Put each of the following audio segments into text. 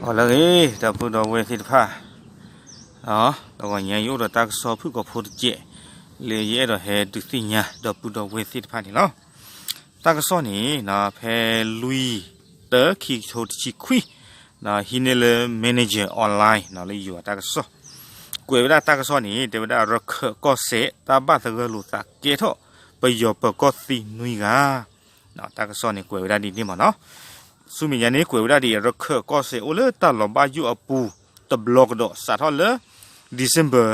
အိၣ်လၢအဂ့ၤ ဒီပုၢ်ဒီဝဲၢ်သ့ၣ်တဖၣ်, တဂီၤညါအံၤအိၣ်ဒီးတၢ်ကစီၣ်ဖုၣ်ကိာ်ဖိတစဲး လၢယအဲၣ်ဒိးဟဲဒုးသ့ၣ်ညါဒီပုၢ်ဒီဝဲၢ်သ့ၣ်တဖၣ်န့ၣ်လီၤ. တၢ်ကစီၣ်န့ၣ် ဖဲလွံၢ် တၢ ခံကထိတဆံခွံ ဟံးန့ၢ်လၢ Manager Online လၢယွၤတၢ်ကစီၣ် ကွဲးဝဲဒၣ်တၢ်ကစီၣ်န့ၣ် တဲဝဲဒၣ်ရခၢၣ်ကီၢ်စဲၣ် တၢ်ဘၣ်သဂၢၢ်လိာ်သးကဲထီၣ် ပယီၤပၢၤကီၢ်သံနွံဂၤ တၢ်ကစီၣ်န့ၣ်ကွဲးဝဲဒၣ်ဒ်န့ၣ်မ့ၢ်နီၤ. ဆူမဲာ်ညါန့ၣ် ကွဲးဝဲဒၣ်ဒ်အံၤ ရခၢၣ်ကီၢ်စဲၣ်အိၣ်လၢတၢ်လီၤဘၣ်ယိၣ်အပူၤ တဘျီကဒီး စးထီၣ်လၢ December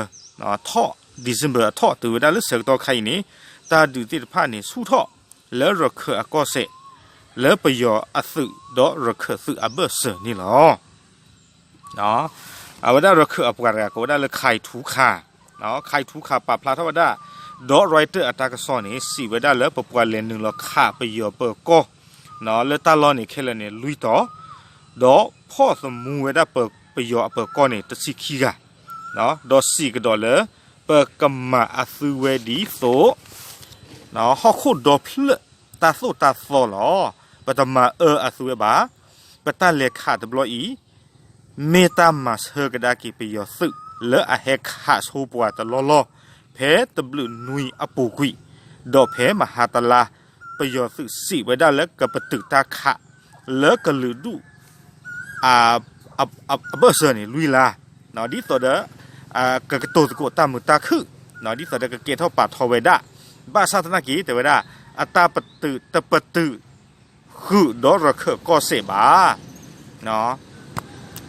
ထီၣ် December အထီၣ်တုၤဝဲဒၣ်လၢဆၢကတီၢ်ခါအံၤန့ၣ် တၢ်ဒုးသ့ၣ်တဖၣ်န့ၣ် ဆူၣ်ထီၣ်လၢရခၢၣ်အကီၢ်စဲၣ် လၢပယီၤအသုးဒီးရခၢၣ်သုးအဘၢၣ်စၢၤန့ၣ်လီၤ. အဝဲဒၣ်ရခၢၣ်အပှၤတဂၤကိးဝဲဒၣ်လၢ ခါအံၤထူခါ, ခါအံၤထူခါပာ်ဖျါထီၣ်ဝဲဒၣ် ဒီး Reuters အတၢ်ကစီၣ်န့ၣ် စံးဝဲဒၣ်လၢပပှၤလဲၤနုာ်လီၤခးပယီၤပၢၤကီၢ် လၢတၢ်လီၢ်န့ၣ်ခဲလၢာ်န့ၣ် လွံၢ်တီၤ, ဒီးဖီၣ်သမူဝဲဒၣ်ပယီၤအပၢၤကီၢ်န့ၣ် တဆံခံဂၤ, ဒီးစံးကဒီးလၢ ပကမၤအသုဝဲဒ်သိး ဟီၣ်ခိၣ်ဒီဖျၢၣ်တၢ်သိၣ်တၢ်သီလီၤ. ပတမၤအၢအသုဝဲဘၣ်. ပတၢ်လဲၤခးတဘျီအံၤ မ့ၢ်တၢ်မၤဆၢကဒါက့ၤပယီၤသုးလၢအဟဲခးဆိပှၤတလီၢ်လီၢ် ဖဲတဘျုးနွံအပူၤကွံာ်, ဒီးဖဲမဟါတလါ ပယီၤသုးစံးဝဲဒၣ်လၢကပတုာ်တၢ်ခး လၢကလုာ်ဒူၣ် အဘၢၣ်စၢၤန့ၣ် လွံၢ်လါ, ဒ်သိးဒီး ကကတိၤသကိးတၢ်မုာ်တၢ်ခုၣ်, ဒ်သိးဒီးကကဲထီၣ်ပာ်ထီၣ်ဝဲဒၣ်, ဘၣ်ဆၣ်သနာ်က့ တဲဝဲဒၣ် အတၢ်ပတုာ် တပတုာ်ဃုာ်ဒီးရခၢၣ်ကီၢ်စဲၣ်ဘၣ်.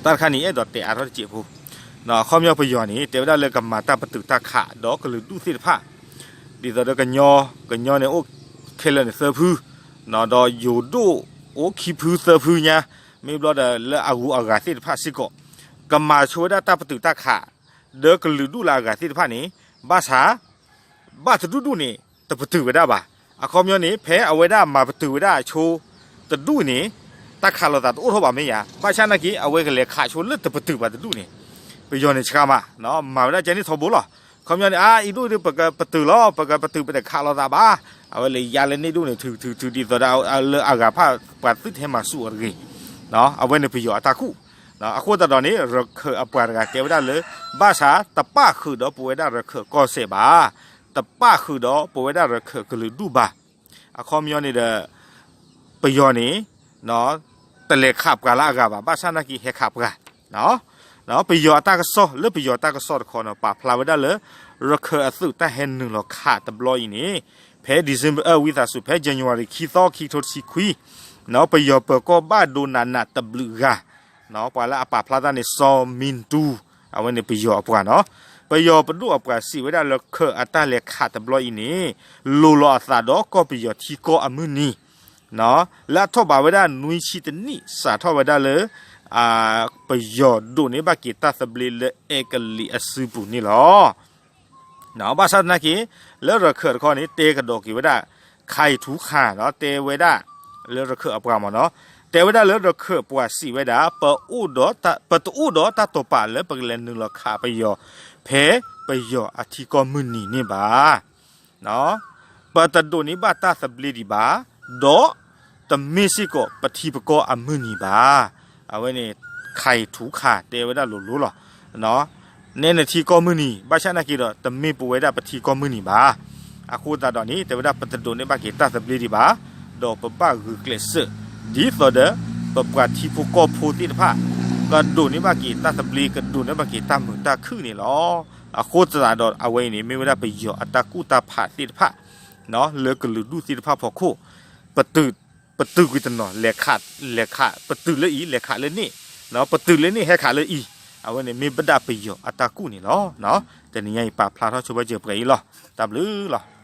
တၢ်တခါန့ၣ် အဲၣ်ဒိးတဲအါထီၣ်တစဲးဖိ, အခီပညီပယီၤန့ၣ် တဲဝဲဒၣ်လၢကမၤတၢ်ပတုာ်တၢ်ခး ဒီးကလုာ်ဒူၣ်သ့ၣ်တဖၣ်, ဒ်သိးဒီးကညီ, ကညီန့ၣ်အိၣ်ခဲလၢာ်န့ၣ်သၢဖု, ဒီးယိၤဒိၣ်အိၣ်ခံဖုသၢဖုညါ, မ့ၢ်ဘျီဒီးလၢအဂုၤအဂၤသ့ၣ်တဖၣ်စ့ၢ်ကီး, ကမၤဆိဝဲဒၣ်တၢ်ပတုာ်တၢ်ခး ဒီးကလုာ်ဒူၣ်လၢအဂၤသ့ၣ်တဖၣ်န့ၣ်, ဘၣ်ဆၣ် ဘၣ်တဒူၣ်ဒူၣ်န့ၣ် တပတုာ်ဝဲဒၣ်ဘၣ်. အခီပညီန့ၣ် ဖဲအဝဲဒၣ်မၤပတုာ်ဝဲဒၣ်ဆိတဒူၣ်န့ၣ်, တၢ်ခးလိာ်သးတအိၣ်ထီၣ်ဘၣ်မ့ၢ်ယါ, ဘၣ်ဆၣ်နာ်က့ အဝဲကလဲၤခးဆိလၢတပတုာ်ဘၣ်တဒူၣ်န့ၣ်, ပယီၤန့ၣ်ဆှါမး, မၤဝဲဒၣ်ကဲန့ၣ်ထီဘိလီၤ. အခီပညီန့ၣ် အအံၤဒိၣ်ဒ်ပကပတုာ်လီၤ, ပကပတုာ်ပတခးလိာ်သးဘၣ်. အဝဲလဲၤယါလၢန့ၣ်ဒိၣ်န့ၣ် ထုထုထု ဒ်သိးဒီးလၢအဂၤဖၣ်ပှၤသုးတဟဲမၤဆူၣ်အီၤတဂ့ၤ, အဝဲန့ၣ်ပယီၤအတၢ်ကူၣ်. အဃိသတးဒီးန့ၣ် ရခၢၣ်အပှၤတဂၤတဲဝဲဒၣ်လၢ ဘၣ်ဆၣ်တပၣ်ဃုာ်ဒီးပဝဲဒၣ်ရခၢၣ်ကီၢ်စဲၣ်ဘၣ်, တပၣ်ဃုာ်ဒီးပဝဲဒၣ်ရခၢၣ်ကလုာ်ဒူၣ်ဘၣ်. အခီပညီန့ၣ်ဒီး ပယီၤန့ၣ် တလဲၤခးပှၤလၢအဂၤဘၣ်, ဘၣ်ဆၣ်နာ်က့ဟဲခးပှၤ. ပယီၤအတၢ်ကစီၣ် လၢပယီၤတၢ်ကစီၣ်တခီန့ၣ် ပာ်ဖျါဝဲဒၣ်လၢ ရခၢၣ်အသုးတၢ်ဟဲနုာ်လီၤခးတဘျီအံၤန့ၣ်, ဖဲ December ဝံသးစူၤ ဖဲ January ခံသီ ခံကထိတဆံခွံ, ပယီၤပၢၤကီၢ်ဘၣ်ဒိနးနးတဘျုးဂၤ, ပှၤလၢအပာ်ဖျါတၢ်န့ၣ် စီၤမံတူ, အဝဲန့ၣ်ပယီၤအပှၤနီၤ. ပယီၤပဒိၣ်အပှၤစံးဝဲဒၣ်လၢ ရခၢၣ်အတၢ်လဲၤခးတဘျီအံၤန့ၣ် လိၤလီၤအသးဒီးကီၢ်ပယီၤထံကီၢ်အမုၢ်နံၤ လၢအထီၣ်ဘးဝဲဒၣ်နွံဆံတနံၣ် စးထီၣ်ဝဲဒၣ်လၢ ပယီၤဒိးန့ၢ်ဘၣ်က့ၤတၢ်သဘျ့လၢအဲကလံးအစုပူၤန့ၣ်လီၤ. ဘၣ်ဆၣ်သနာ်က့ လၢရခၢၣ်တခီန့ၣ် တဲကဒီးက့ၤဝဲဒၣ် ခါအံၤထူခါ တဲဝဲဒၣ် လၢရခၢၣ်အပှၤမ့ၢ်နီၤ, တဲဝဲဒၣ်လၢရခၢၣ်ပှၤစံးဝဲဒၣ် ပတအိၣ်ဒီးတၢ်တိာ်ပာ်လၢပကလဲၤနုာ်လီၤခးပယီၤ ဖဲပယီၤအထံကီၢ်မုၢ်နံၤန့ၣ်ဘၣ်. ပတဒိးန့ၢ်ဘၣ်တၢ်သဘျ့ဒံးဘၣ်, ဒီးတမ့ၢ်စ့ၢ်ကီးပထံပကီၢ်အမုၢ်နံၤဘၣ်. အဝဲန့ၣ် ခါအံၤထူခါ တဲဝဲဒၣ်လိၤလိၤလီၤ. နဲနထံကီၢ်မုၢ်နံၤ ဘၣ်ဆၣ်နာ်က့ဒီး တမ့ၢ်ပဝဲဒၣ်ပထံကီၢ်မုၢ်နံၤဘၣ်. အဃိသတးဒီးန့ၣ် တဲဝဲဒၣ်ပတဒိးန့ၢ်ဘၣ်က့ၤတၢ်သဘျ့ဒံးဘၣ်, ဒီးပဘၣ်ဂုာ်ကျဲးစၢး ဒ်သိးဒီး ပပှၤထံဖိကီၢ်ဖိသ့ၣ်တဖၣ် ကဒိးန့ၢ်ဘၣ်က့ၤတၢ်သဘျ့ ကဒိးန့ၢ်ဘၣ်က့ၤတၢ်မုာ်တၢ်ခုၣ်န့ၣ်လီၤ. အဃိသတးဒီးအဝဲအံၤန့ၣ် မ့ၢ်ဝဲဒၣ်ပယီၤအတၢ်ကူၣ်တၢ်ဖးသ့ၣ်တဖၣ် လၢကလုာ်ဒူၣ်သ့ၣ်တဖၣ်ဖီခိၣ် ပတုာ်ကွံာ်တနီၤ လဲၤခး လဲၤခး ပတုာ်လၢအံၤ လဲၤခးလၢန့ၣ်, ပတုာ်လၢန့ၣ် ဟဲခးလၢအံၤ, အဝဲန့ၣ်မ့ၢ်ဘၣ်ဒၣ်ပယီၤအတၢ်ကူၣ်န့ၣ်လီၤ. တနံၤညါအံၤပာ်ဖျါထီၣ်ဆိပာ်စၢၤပှဲၤအံၤလီၤ. တၢ်ဘျုးလီၤ.